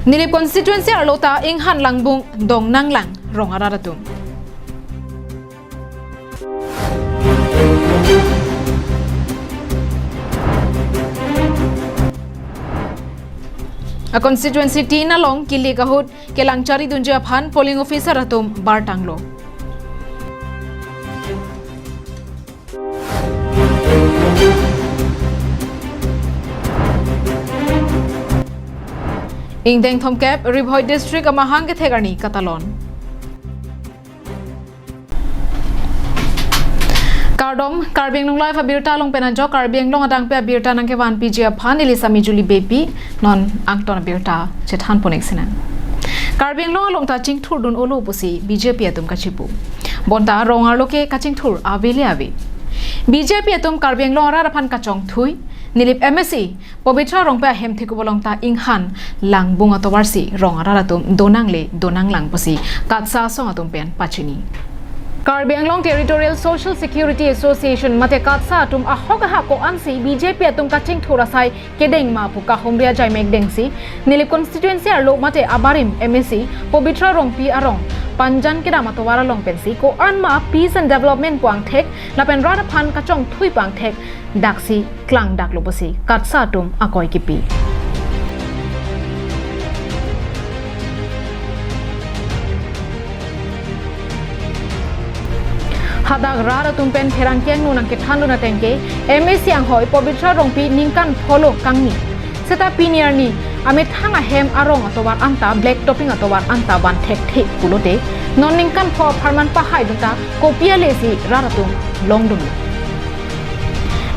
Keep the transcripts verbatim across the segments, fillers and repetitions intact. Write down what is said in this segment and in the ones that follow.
Nilip constituency arlo ta inghan langbung dongnanglang rong arat atum. A constituency tin along kilik ahut kelang charidunji aphan polling officer atum bartanglo. Ingdeng thomkep, Ri Bhoi District amahang kethek arni katalon. Kardom, Karbi Anglong Live abirta along pen ajok Karbi Anglong adang pen abirta nangkevan piji aphan ili Sami Juli Beypi, non angton abirta chethan pon-ik sinang. Karbi Anglong along ta chingthurdun olo pusi B J P atum kachipu. Bonta rong arlo ke kachingthur ave le ave. B J P atum Karbi Anglong arat aphan kachongthui, Nilip M A C Pabitra Rongpi ahem thekup along ta inghan langbung atovarsi rong arat atum donangle donanglang pusi KATSSA asong atum pen pachini. Karbi Anglong Territorial Social Security Association mate KATSSA atum ahok ahak ko-ansi B J P atum kachingthur asai kedeng ma pu kahumri ajai mek dengsi, Nilip constituency arlo mate abarim M A C Pabitra Rongpi arong Panjan kedam atovar along pensi ko-an ma peace and development pu angthek lapen rat aphan kachongthui pu angthek daksi klangdaklo pusi KATSSA atum akoi kipi. Hadak rat atum pen pherangke angno nangkethandun ateng ke M A C anghoi Pabitra Rongpi ningkan pholo kangni. Seta pini arni amethang ahem arong atovar anta black topping atovar anta van thekthe pulote non ningkan pho apharman pahaidun ta kopi ale si rat atum longdun.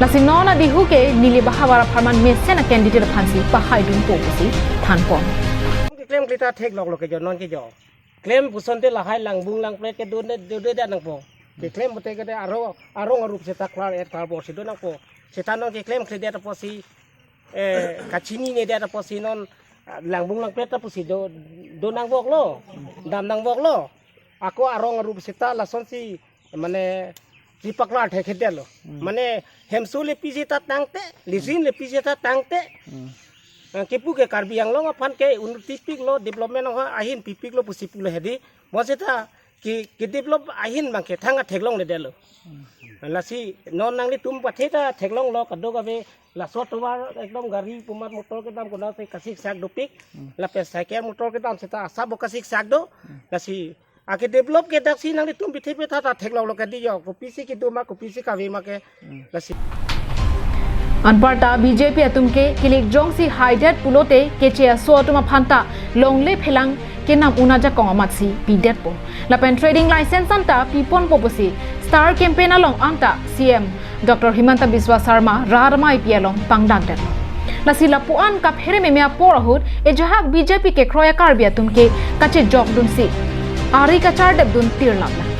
Lasi non adihu ke neli bahavar apharman mesen a candidate aphansi pahaidunpo pusi thanpon. Keklem klita thekloklo ke jo, non ke jo. Klem pusonte lahai langbung langpret ke dode dode da nangpo. Keklem pute ke de aro arong arup seta klar et klar bor si do nangpo. Seta non keklem kledet apotsi, eh, kachininedet apotsi non, ah, langbung langpret ta pusi do, do nangvoklo, dam nangvoklo. Ako arong arup seta lasonsi mane tripaklar thekhedetlo. Hmm. Mane hemso le piji ta tangte, lisin le piji ta tangte. Hmm. Ah, kipu ke Karbi Anglong aphan ke unnoti piklo, development ho ahin pipiklo pusi pulo hedi. Mo seta ki, ki develop ahin bang ke thang a theklongledetlo. Hmm. Lasi non nanglitum pathe ta theklonglo kadokave laso tovar ekdom gari pumat motor kedam konat se kasiksak dopik. Hmm. Lapen cycle motor kedam seta asap bo kasiksak do. Hmm. Lasi ake develop ke daksi nanglitum pithe pitha ta theklonglo ke diyo. Kopisi kedo ma kopisi kave ma ke. Hmm. Lasi. Anparta B J P atum ke kilik jongsi haidet pulote keche aso atum aphan ta longle phelang kenam un ajakong amatsi pidetpo. Lapen trading license anta piponpo pusi Star Campaign along anta C M Doctor Himanta Biswa Sarma rat amei pi along pangdakdetlo. Lasi lapu-an kaphere meme apor ahut ejahak B J P kekroi a-Karbi atum ke kachejokdunsi ari kachardepdun tirlaplang.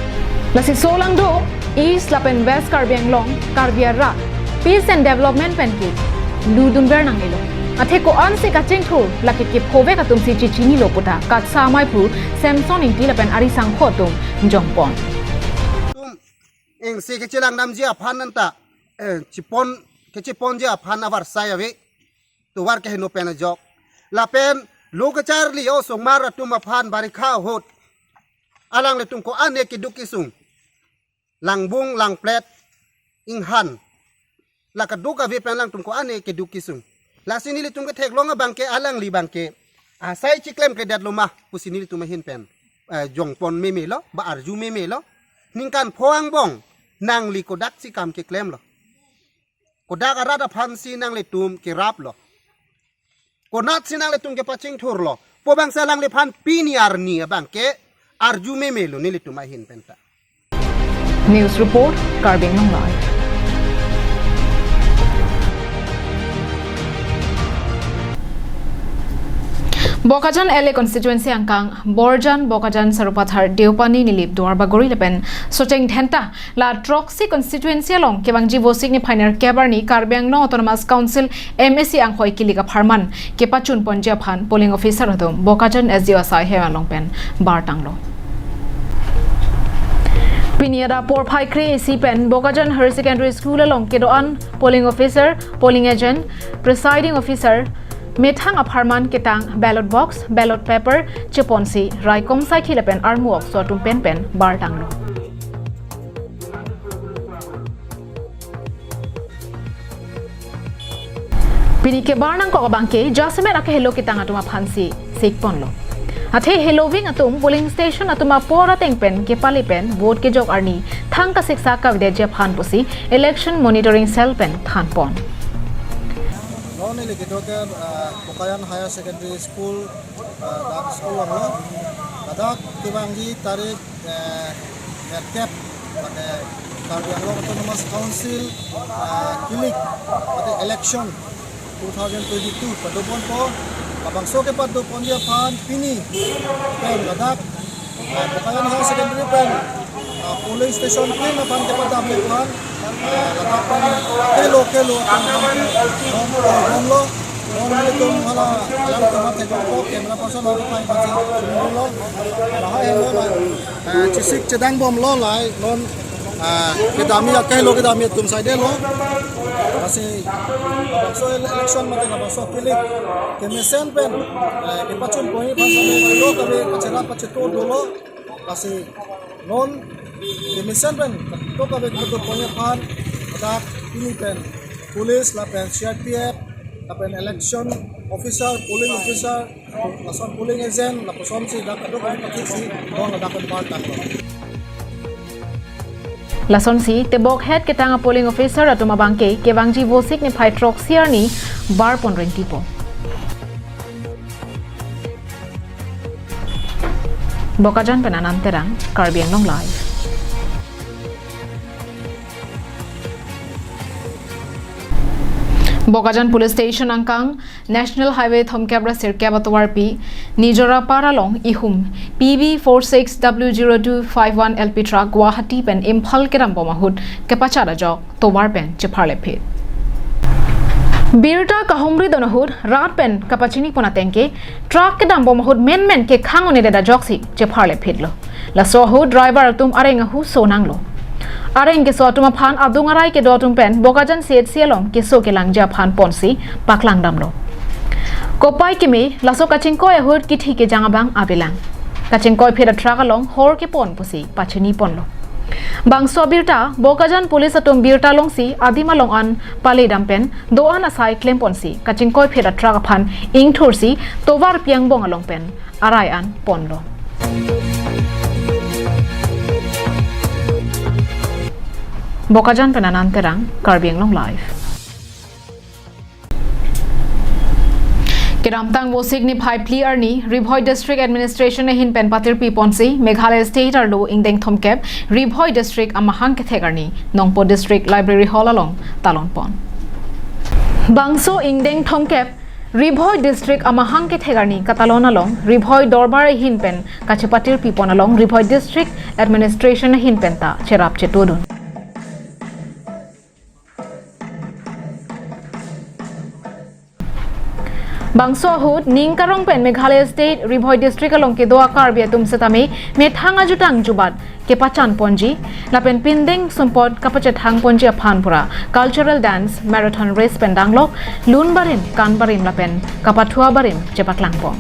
Lasi solangdo East lapen West Karbi Anglong, Karbi arat, peace and development pen ke ludunver nangnelo. Athe ko-ansi kachingthur lake kephovek atumsi chechinilo puta KATSSA amaiphu Samson Ingti lapen ari sangkho atum jongpon. Tum ingsi kechelangdamji aphan anta, eh, chepon, kecheponji aphan avarsai ave. Tovar keheno pen ajok. Lapen lo kacharli osomar atum aphan barikha ahut alanglitum ko-an ke keduk kesung. Langbung, langplet, inghan. La kadokave pen alangtum ko-an ke keduk kesung. Lasi nelitum ketheklong abang ke alangli abang ke asai chiklemkledetlo ma pusi nelitum ahin pen, eh, jongpon memelo, ba arju memelo. Ningkan pho angbong nangli kodaksi kam keklemlo. Kodak arat aphansi nanglitum keraplo. Konatsi nanglitum kepachingthurlo pu abangsi alangliphan pini arni abang ke arju memelo nelitum ahin penta. News report, Karbi Anglong Live. Bokajan L A constituency angkang Borjan, Bokajan, Sarupathar, Deopani, Nilip, Duarbagori lapen Socheng Dhenta la throksi constituency along kevangji Vosik niphai nerkep arni Karbi Anglong Autonomous Council M A C anghoi kilik apharman kepachunponji aphan polling officer atum Bokajan S D O asai hem along pen bartanglo. Pini adap porphai kre-isi pen Bokajan Higher Secondary School along kedo-an polling officer, polling agent, presiding officer, Methang apharman ketang ballot box, ballot paper cheponsi raikom saikhi lapen armu okso atum pen pen bartanglo. Pini kebar nangkok abangke jasemet akehelo ketang atum aphansi sikponlo. Athe heloving atum polling station atum apor ateng pen kepale pen vote kejok arni thang kasiksak kavedetji aphan pusi Election Monitoring Cell pen thanpon. Non neli kedo ke, ah, Bokajan Higher Secondary School, ah, dak school along lo. Ladak kevangji tarik, eh, nerkep, mane Karbi Anglong Autonomous Council, ah, kilik, mate election two thousand twenty-two padoponpo, labangso kepadoponji aphan pini pen ladak, ah, Bokajan Higher Secondary pen, ah, polling station klem aphan kepadamji aphan, ah, ladak pen kelo kelo atum aphan non, non, non lo, non nelitum hala alam atum aphan theklongpo, camera person atum aphan pasi lo, lahai lo, ah, chesik chedangbomlo lahai non, ah, kedamji akehelo kedamji atum saidelo. Lasi labangso ele-, election mate labangso kilik kemesen pen, ah, kepachunponji aphan same kadokave kacherap kacheto dolo. Lasi non kemesen pen kadokave kepadoponji aphan ladak pini pen police lapen C R P F lapen election officer, polling officer, lason polling agent, lapusonsi dak kadokave pathiksi non ladak pen bartanglo. Lasonsi tebokhet ketang a-polling officer atum abangke kevangji Vosik niphai throksi arni barpon rengtipo. Bokajan pen Anand Terang, Karbi Anglong Live. Bokajan Police Station angkang National Highway thomkep ra sirkep atovarpi Nijora Para along ihum P B four six W zero two five one L P truck Guwahati pen Imphal kedambom ahut kepachat ajok tovar pen chepharlephit. Birta kahumri don ahut rat pen kapachinipon ateng ke truck kedambom ahut menmen kekhang un-edet ajoksi chepharlephitlo. Laso ahut driver atum areng ahu sonanglo. Areng keso atum aphan adung arai kedo atum pen Bokajan C H C along keso kelangji aphan ponsi paklangdamlo. Kopai keme laso kachingkoi ahut kithi kejang abang avelang. Kachingkoiphit a-truck along hor kepon pusi pachiniponlo. Bangso abirta Bokajan Police atum birta longsi adim along an paledam pen do-an asai klemponsi kachingkoiphit a-truck aphan ingthursi tovarpi angbong along pen arai an ponlo. Bokajan pen Anand Terang, Karbi Anglong Live. Kedamtang Vosik niphai phli arni Ri Bhoi District Administration ahin pen patirpiponsi Meghalaya State arlo ingdeng thomkep Ri Bhoi District amahang kethek arni Nongpoh District Library Hall along talonpon. Bangso ingdeng thomkep Ri Bhoi District amahang kethek arni katalon along Ri Bhoi Dorbar ahin pen kachepatirpipon along Ri Bhoi District Administration ahin penta cherap chetodun. Bangso ahut ning karong pen Meghalaya State Ri Bhoi District along kedo a-Karbi atum setame methang ajutang jubat kepachanponji lapen pindeng sumpot kapachethangponji aphan pura cultural dance marathon race pen danglok lun barim, kan barim lapen kapathua barim chepaklangpon.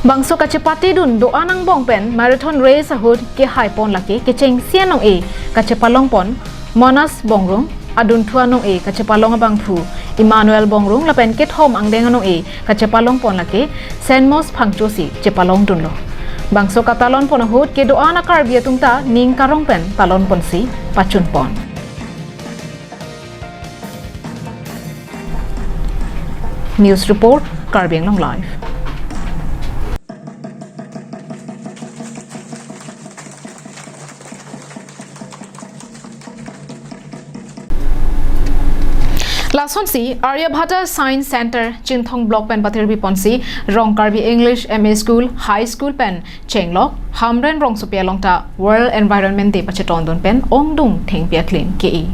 Bangso kachepatedun do-an angbong pen marathon race ahut kehaipon lake kechengsi anong-e kachepalongpon Manas Bongrung, adunthu anong-e kachepalong abangphu Emmanuel Bongrung lapen kethom angdeng anong-e kachepalongpon lake Senmos Phangchosi chepalongdunlo. Bangso katalonpon ahut kedo-an a-Karbi atum ta ning karong pen talonponsi pachunpon. News report, Karbi Anglong Live. Lasonsi Aryabhata Science Center Chinthong Block pen patirpi ponsi Rong Karbi English M A School, High School pen chenglok Hamren rongsopi along ta World Environment Day pachetondun pen ongdung thengpi aklim ke-e.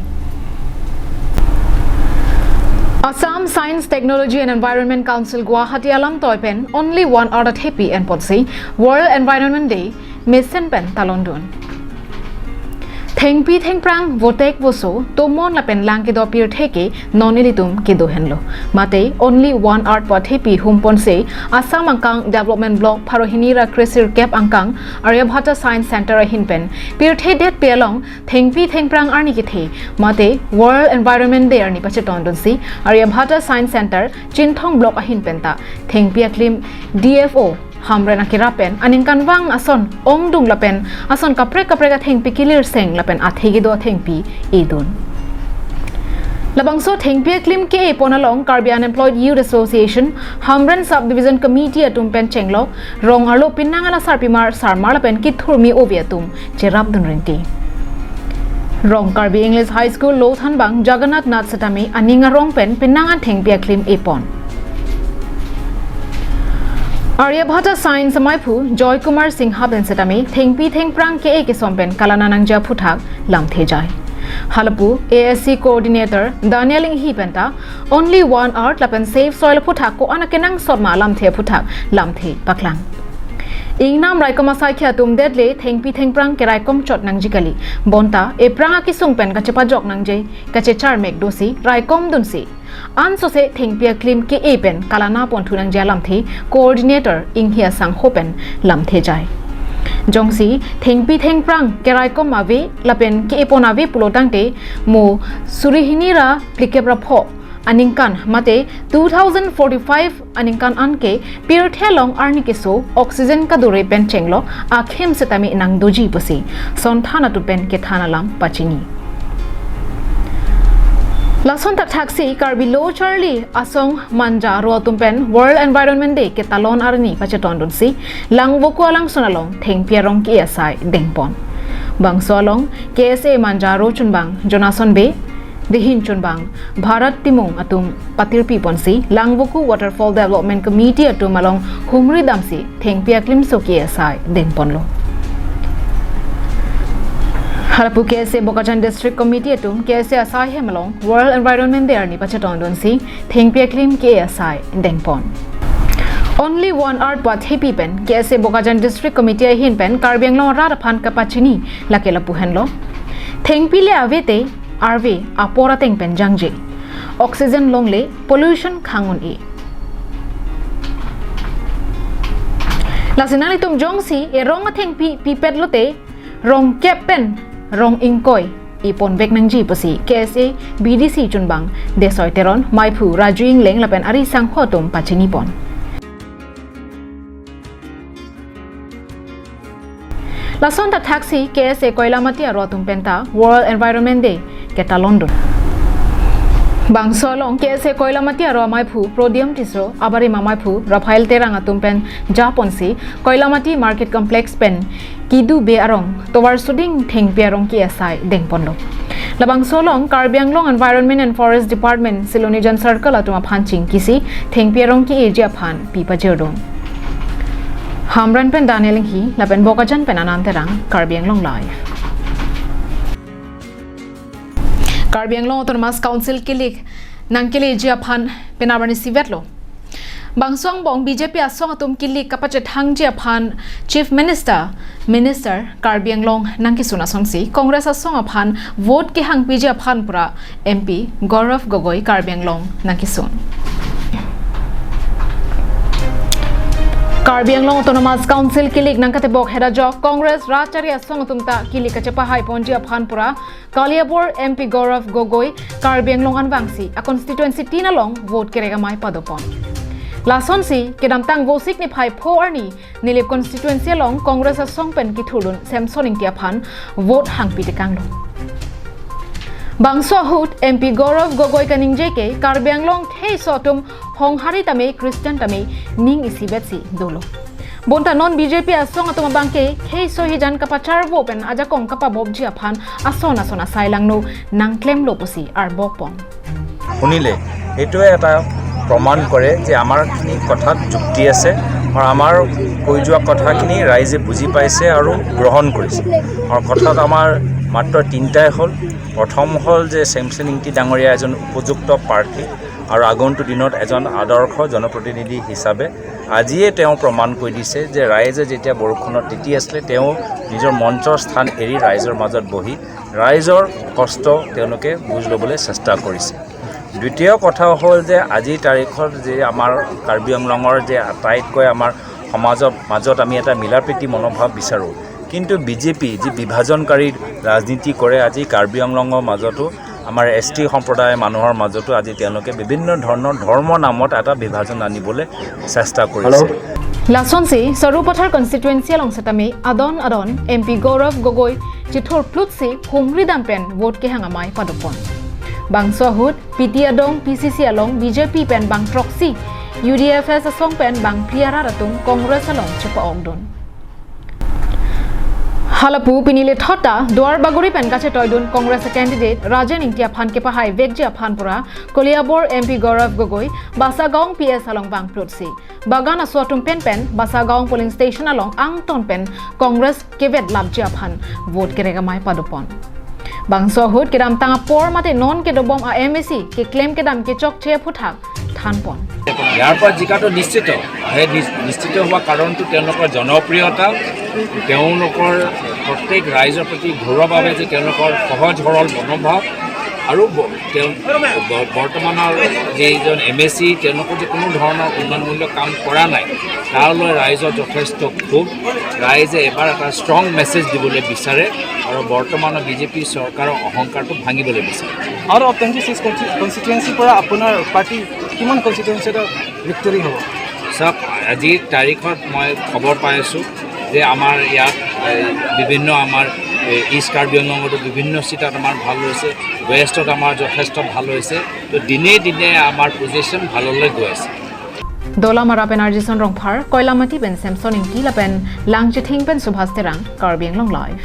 Assam Science, Technology and Environment Council Guwahati alamtoi pen Only One Earth athepi enponsi World Environment Day mesen pen talondun. Thengpi thengphrang, votek voso, tomon lapen lang kedo pirthe ke non ilitum kedo henlo. Mate Only One Earth pu athepi humponsi Assam angkang Development Block pharo hini ra kresirkep angkang Aryabhata Science Center ahin pen pirthe detpi along thengpi thengphrang arni kethe mate World Environment Day arni pachetondunsi Aryabhata Science Center Chinthong Block ahin penta thengpi aklim D F O Hamren akira pen aningkanvang ason ongdung lapen ason kaprek kaprek athengpi kilirseng lapen athe kedo athengpi edun. Labangso thengpi aklim ke-e pon along Karbi Unemployed Youth Association, Hamren Sub Division Committee atum pen chenglok rong arlo penang an asarpimar sarmar lapen kethurmi ove atum cherapdun rinti. Rong Karbi English High School Lothanbang Jagannath Nath setame aning arong pen penang an thengpi aklim epon. Aryabhata Science amaiphu Joy Kumar Singha pen setame thengpi thengphrang ke-e kesom pen kalana nangji aphuthak lamthe jai. Halapu A S C Coordinator Daniel Inghi penta Only One Earth lapen Save Soil aphuthak ko-an akenangsot ma lamthe aphuthak lamthe paklang. Ingnam raikom asaikhi atum detle thengpi thengphrang keraikom chot nangji kali. Bonta ephrang akesung pen kachepajok nangji, kachecharmek dosi raikom dunsi ansose thengpi aklim ke-e pen kalana ponthu nangji alamthe Coordinator Inghi asangho pen lamthe jai. Jongsi thengpi thengphrang keraikom ave lapen ke-e pon ave pulo tangte mo suri hini ra phlikep ra pho aningkan mate two thousand forty-five aningkan anke pirthe along arni keso oxygen kadure pen chenglok akhim setame nangdoji pusi sonthan atum pen kethan alam pachini. Lason thakthaksi Karbi Lo Charli Asong Manja aro atum pen World Environment Day ketalon arni pachetondunsi Langvoku alangsun along thengpi arong ke-e asai dengpon. Bangso along K S A Manja aro chunbang Jonason Bey, dehin chunbang Bharat Timung atum patirpi ponsi Langvoku Waterfall Development Committee atum along humri damsi thengpi aklimso ke-e asai dengponlo. Halapu K S A Bokajan District Committee atum K S A asai hem along World Environment Day arni pachetondunsi thengpi aklim ke-e asai dengpon. Only One Earth pu athepi pen K S A Bokajan District Committee ahin pen Karbi Anglong arat aphan kapachini lake lapu henlo. Thengpi le ave te arve apor ateng pen jangje. Oxygen longle pollution khang un-e. Lasi nanglitum jongsi erong athengpi pipet lote rongkep pen rong ingkoi iponvek nangji pusi K S A B D C chunbang Desoi Teron, maiphu Raju Ingleng lapen ari sangho atum pachinipon. Lason thakthaksi K S A Koilamati aro atum penta World Environment Day ketalondun. Bangso along K S A Koilamati aro amaiphu Prodiyum Tisso, abarim amaiphu Raphael Terang atum pen japonsi Koilamati Market Complex pen Kidu Bey arong tovar suding thengpi arong ke-e asai dengponlo. Labangso along Karbi Anglong Environment and Forest Department Silonijan Circle atum aphan chingkisi thengpi arong ke-eji aphan pi pajirdun. Hamren pen Daniel Inghi lapen Bokajan pen Anand Terang, Karbi Anglong Live. Karbi Anglong Autonomous Council kilik nangkeleji aphan penap arni isivetlo. Bangso angbong B J P asong atum kilik kapachethangji aphan Chief Minister, Minister Karbi Anglong nangkesun asonsi Congress asong aphan vote kehangpiji aphan pura M P Gaurav Gogoi Karbi Anglong nangkesun. Karbi Anglong Autonomous Council kilik nangkatebok heda jok Congress rat chari asong atum ta kilik kachepahaiponji aphan pura Kaliapur M P Gaurav Gogoi Karbi Anglong anvangsi a constituency tin along vote kerek amei padopon. Lasonsi kedamtang Vosik niphai pho arni Nilip constituency along Congress asong pen kithurdun Samson Ingti aphan vote hangpi tekanglo. Bangso ahut M P Gaurav Gogoi kaningje ke Karbi Anglong kheiso atum Honghari tame Christian tame ning isivetsi dolo. Bonta non B J P asong atum abangke kheiso hijan kapacharvo pen ajakong kapabopji aphan ason ason asai langno nangklemlo pusi arbokpon. শুনিলে সেইটোৱে এটা প্ৰমাণ কৰে যে আমাৰখিনি কথাত যুক্তি আছে আৰু আমাৰ কৈ যোৱা কথাখিনি ৰাইজে বুজি পাইছে আৰু গ্ৰহণ কৰিছে। আৰু কথাত আমাৰ মাত্ৰ তিনিটাই হ'ল। প্ৰথম হ'ল যে ছেমছন ইংতি ডাঙৰীয়া এজন উপযুক্ত প্ৰাৰ্থী আৰু আগন্তুক দিনত এজন আদৰ্শ জনপ্ৰতিনিধি হিচাপে আজিয়ে তেওঁ প্ৰমাণ কৰি দিছে যে ৰাইজে যেতিয়া বৰষুণত তিতি আছিলে, তেওঁ নিজৰ মঞ্চৰ স্থান এৰি ৰাইজৰ মাজত বহি ৰাইজৰ কষ্ট তেওঁলোকে বুজ ল'বলৈ চেষ্টা কৰিছে। দ্বিতীয় কথা হ'ল যে আজিৰ তাৰিখত যে আমাৰ কাৰ্বি আংলঙৰ যে আটাইতকৈ আমাৰ সমাজৰ মাজত আমি এটা মিলাপ্ৰীতি মনোভাৱ বিচাৰোঁ, কিন্তু বিজেপি যি বিভাজনকাৰী ৰাজনীতি কৰে, আজি কাৰ্বি আংলঙৰ মাজতো আমাৰ এছ টি সম্প্ৰদায়ৰ মানুহৰ মাজতো আজি তেওঁলোকে বিভিন্ন ধৰণৰ ধৰ্ম নামত এটা বিভাজন আনিবলৈ চেষ্টা কৰিছে। Lasonsi Sarupathar constituency along setame adon adon M P Gaurav Gogoi chithurplutsi humridam pen vote kehang amei padopon. Bangso ahut P T Adong P C C along B J P pen bang throksi, U D F S asong pen bang phli arat atum Congress along chepa-okdun. Halapu pini lethot ta Duar Bagori pen kachetoidun Congress candidate Rajen Ingti aphan kepahai vekji aphan pura Koliabor M P Gaurav Gogoi Basagaon P S along bang plutsi Bagan aso atum pen pen Basagaon polling station along angton pen Congress kevet lapji aphan vote kerek amei padopon. Bangso ahut kedamtang apor mate non kedobom a M A C keklem kedam kechokche aphuthak thanpon. ইয়াৰ পৰা জিকাটো নিশ্চিত। সেই নিচ- নিশ্চিত হোৱা কাৰণটো তেওঁলোকৰ জনপ্ৰিয়তা, তেওঁলোকৰ প্ৰত্যেক ৰাইজৰ প্ৰতি ঘৰুৱা বাবে যে তেওঁলোকৰ সহজ সৰল মনোভাৱ আৰু ব- তেওঁ ব- বৰ্তমানৰ যিজন এম এ চি, তেওঁলোকৰ যে কোনো ধৰণৰ উন্নয়নমূলক কাম কৰা নাই, তাৰ লৈ ৰাইজৰ যথেষ্ট ক্ষোভ। ৰাইজে এবাৰ এটা ষ্ট্ৰং মেছেজ দিবলৈ বিচাৰে আৰু বৰ্তমানৰ বিজেপি চৰকাৰৰ অহংকাৰটো ভাঙিবলৈ বিচাৰে। Out of twenty six constituency পৰা আপোনাৰ পাৰ্টি কিমান কনষ্টিটুৱেঞ্চিত ভিক্টৰী হ'ব? চাওক, আজিৰ তাৰিখত মই খবৰ পাই আছোঁ যে আমাৰ ইয়াত এই, বিভিন্ন আমাৰ এই, ইষ্ট কাৰ্বি আংলঙতো বিভিন্ন চিটত আমাৰ ভাল হৈছে, ৱেষ্টত আমাৰ যথেষ্ট ভাল হৈছে। তো দিনে দিনে আমাৰ পজিশ্যন ভাললৈ গৈ আছে। Dolamara pen Arjison Rongphar, Koilamati pen Samson Ingti lapen Langchithing pen Subhas Terang, Karbi Anglong Live.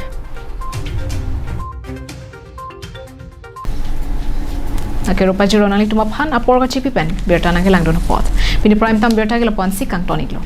Ake rupa juro nanglitum aphan apor kachipi pen birta nangkelangdun apot. Pini prime time birta ke lapu-ansi kangton iklo.